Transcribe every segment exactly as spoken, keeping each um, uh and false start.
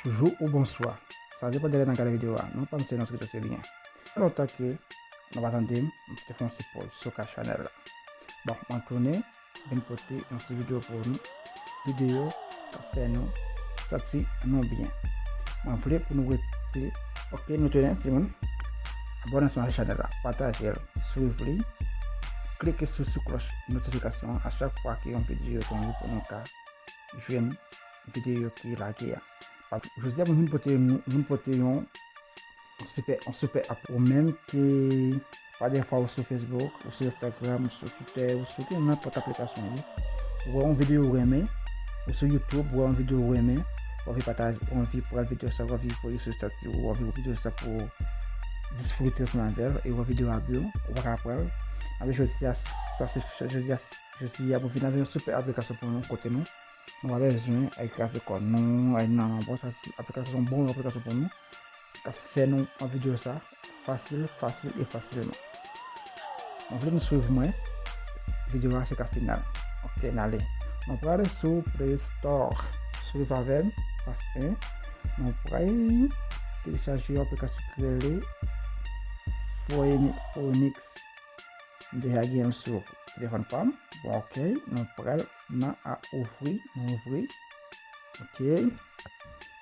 Jou ou bonswa. Sa depann de lè n ap gade videyo a. Non pa m se non se kito se lyen. Fè lontan ke nou pa tande m, m te fè yon ti pòz sou ka chanèl la. Bon, mwen tounen, vin pote yon ti videyo pou nou. Videyo k ap fè nou santi nou byen. Mwen vle pou nou rete, ok, nou tounen, timoun. Abòne ansanm avèk chanèl la, pataje l, swiv li, klike sou, sou klòch notifikasyon an a chak fwa ke yon videyo tonbe pou nou ka jwenn videyo ki lage a. Jodi a, mwen vin pote, mwen vin pote yon, yon sipè, yon sipè app. Ou menm ki, pa defwa ou sou Facebook, ou sou Instagram, ou sou Twitter, ou sou nenpòt aplikasyon ou ye. Ou wè yon videyo ou renmen, ou sou YouTube, ou wè yon videyo ou renmen, ou anvi pataje, ou anvi pran videyo sa, ou anvi voye sou estati, ou anvi videyo sa pou diskite ansanm avè l, e ou wè videyo a byen, ou pa ka pran l. Anben jodi a, sa se, jodi a, jodi a, mwen vin avèk yon sipè aplikasyon pou nou, kote nou, nou pa bezwen al kraze kò nou, al nan lanmò, sa se aplikasyon, bon aplikasyon pou nou, k ap fè nou pran videyo sa fasil, fasil e fasilman. Mwen vle nou swiv mwen, videyo a jiska final. Ok, n ale. Nou prale sou Play Store. Swiv avè m, paske nou pral telechaje yon aplikasyon ki rele Phoeni-, Phoenix. M deja gen l sou telefòn pa m. Bon, ok, nou pral nan a ouvri, nou ouvri. Ok.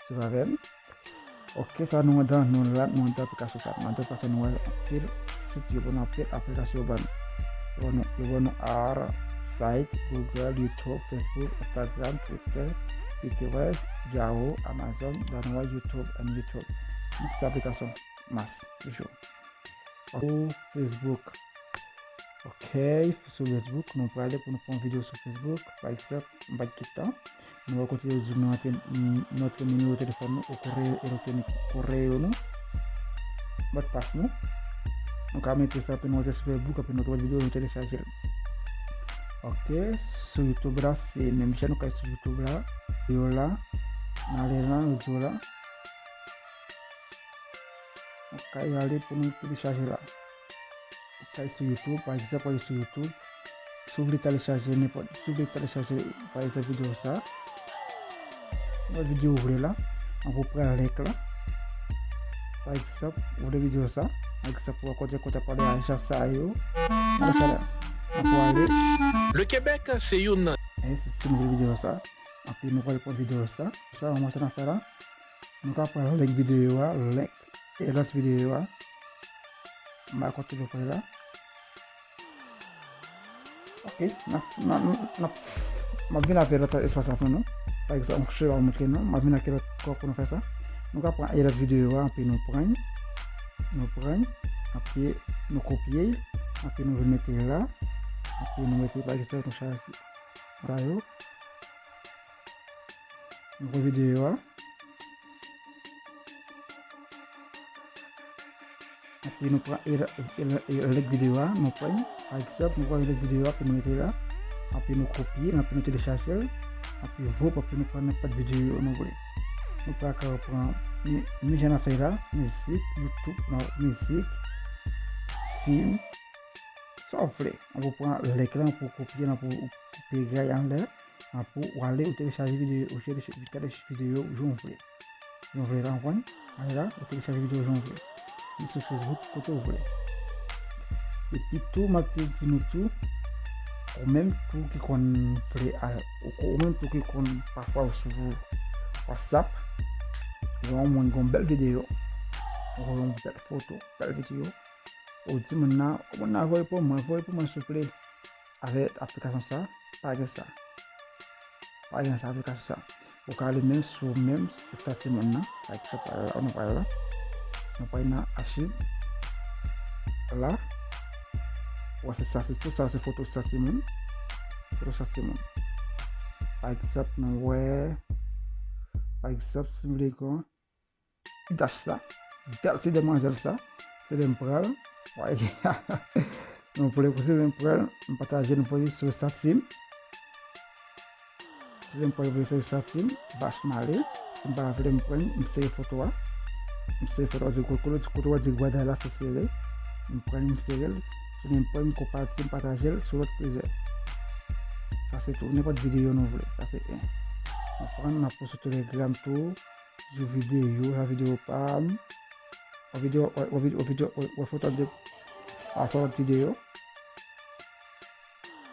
Swiv avè m. Ok, sa nou andan, nou la, nou andan aplikasyon sa. Nou andan aplikasyon, nou wè anpil sit yo ban nou, anpil aplikasyon yo ban nou. Yo ban nou, yo ban nou art, site, Google, YouTube, Facebook, Instagram, Twitter, Pinterest, Yahoo, Amazon, Danwa, YouTube, and YouTube. Tout sa aplikasyon mas, toujou. Ou Facebook. Ok, sou Facebook, nou prale pou nou pran videyo sou Facebook. Pa egzanp, m pa t gen tan. Nou wè kote yo di nou antre, nou antre nimewo telefòn nou, ou koreo elektwonik, koreo nou, modpas nou. Nou ka mete sa, epi nou antre sou Facebook, epi nou twouve videyo, nou telechaje l. Ok, sou YouTube la, se menm jan nou ka sou YouTube la. Yo la, n ale la, yo di w la. Nou ka ale pou nou telechaje la. Ou ka sou YouTube, pa egzanp, ou ale sou YouTube. Si w vle telechaje nenpòt, si w vle telechaje, pa egzanp, videyo sa, yon videyo ou vle la, an pou pran link la. Pa egzanp, ou vle videyo sa, pa egzanp, ou kote kote pale ajan sa yo. Ann fè la. An pou ale. Le Québec, c'est une... E si, si nou vle videyo sa, anpi nou pral pran videyo sa. Sa, mwen sa nan fè la. Nou ka pran link videyo a, link e lòt videyo a. M pa konn toujou fè la. Ok, n ap, n ap, n ap, m ap vin avè lòt espas la pou nou. Pa egzanp, yon cheval montre nou. M ap vin avè lòt kò pou nou fè sa. Nou ka pran e lòt videyo a, anpi nou pran, nou pran, anpi nou kopye, anpi nou vin mete la, anpi nou mete, pa egzanp, nou chwazi sa yo. Nou pran videyo a. Epi nou pran e, e, e, e link videyo a, nou pran, pa egzanp, nou pran link videyo a, epi nou mete la, epi nou kopye l, epi nou telechaje l, epi vop, epi nou pran nenpòt videyo nou vle. Nou pa ka pran, men, men jan n ap fè la, mizik, YouTube, non, mizik, fim, sa w vle. Ou pran link la, ou kopye l, ou kopye l anlè. Apre, ou ale, ou telechaje videyo, ou telechaje, telechaje videyo jan w vle. Jan w vle la, w konprann? Ale la, ou telechaje videyo jan w vle. Ni sou Facebook, kote w vle. Epi tou, m ap te di nou tou, ou menm tou ki konn vle al, ou, ou menm tou ki konn pafwa ou sou WhatsApp, ou wè yon moun gen yon bèl videyo, ou wè yon bèl foto, bèl videyo, ou di moun nan, moun nan voye pou mwen, voye pou mwen souple. Avèk aplikasyon sa, pa gen sa. Pa gen sa, aplikasyon sa. Ou ka ale menm sou menm estati moun nan. Pa egzanp, la, nou pral la. Nou pral nan achiv. La. Ou wè se sa, se tout sa, se foto estati moun. Foto estati moun. Pa egzanp, nou wè. Pa egzanp, si m vle kon. Ti dach sa, bèl ti demwazèl sa, se lè m pran l, wè, nou vle pou se lè m pran l, m pataje l, m voye sou estati m. Se lè m pran l voye sou estati m, vach m ale, si m pa vle m pran l, m sere foto a. M sere foto a, di kote, kote, kote w di gwada la, se sere. M pran l, m sere l. Se lè m pran l, m konpati, m pataje l sou lòt plizyè. Sa se tou, nenpòt videyo nou vle. Sa se en. M pran l, m ap poste sou Telegram tou. sou videyo, sa videyo pa m. Wè videyo, wè videyo, wè foto de a sou lòt videyo.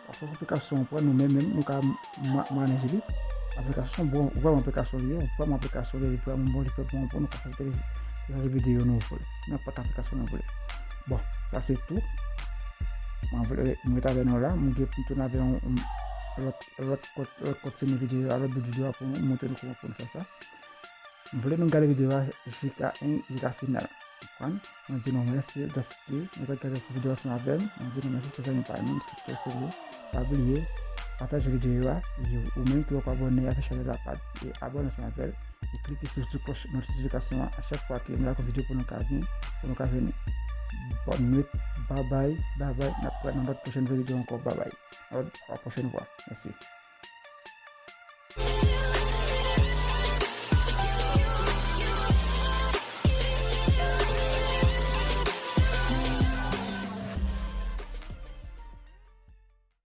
Paske aplikasyon an pran nou menm menm nou ka manage li. Aplikasyon bon, vrèman aplikasyon li yo, vrèman aplikasyon li vrèman bon, li fè bon pou nou ka fè telechaje videyo nou vle. Nenpòt aplikasyon nou vle. Bon, sa se tou. Mwen vle mwen avè nou la, mwen gen pou m tounen avè yon lòt lòt lòt kontini videyo a, lòt bout videyo a pou nou montre nou kòman pou nou fè sa. M vle nou gade videyo a jika en jika final. Konprann? Mwen di nou mèsi dèske nou te gade videyo ansanm avè m. Mwen di nou mèsi se zanmi pa nou, se trè serye. Pa bliye pataje videyo a, ou menm ki poko abòne avèk chanèl la, pa bliye abòne ansanm avè l e klike sou ti klòch notifikasyon an a chak fwa ke nou lage videyo pou nou ka vin pou nou ka vini. Bòn nwit, babay, babay, n ap wè nan lòt pwochèn videyo ankò, babay. A la pwochèn fwa. Mèsi.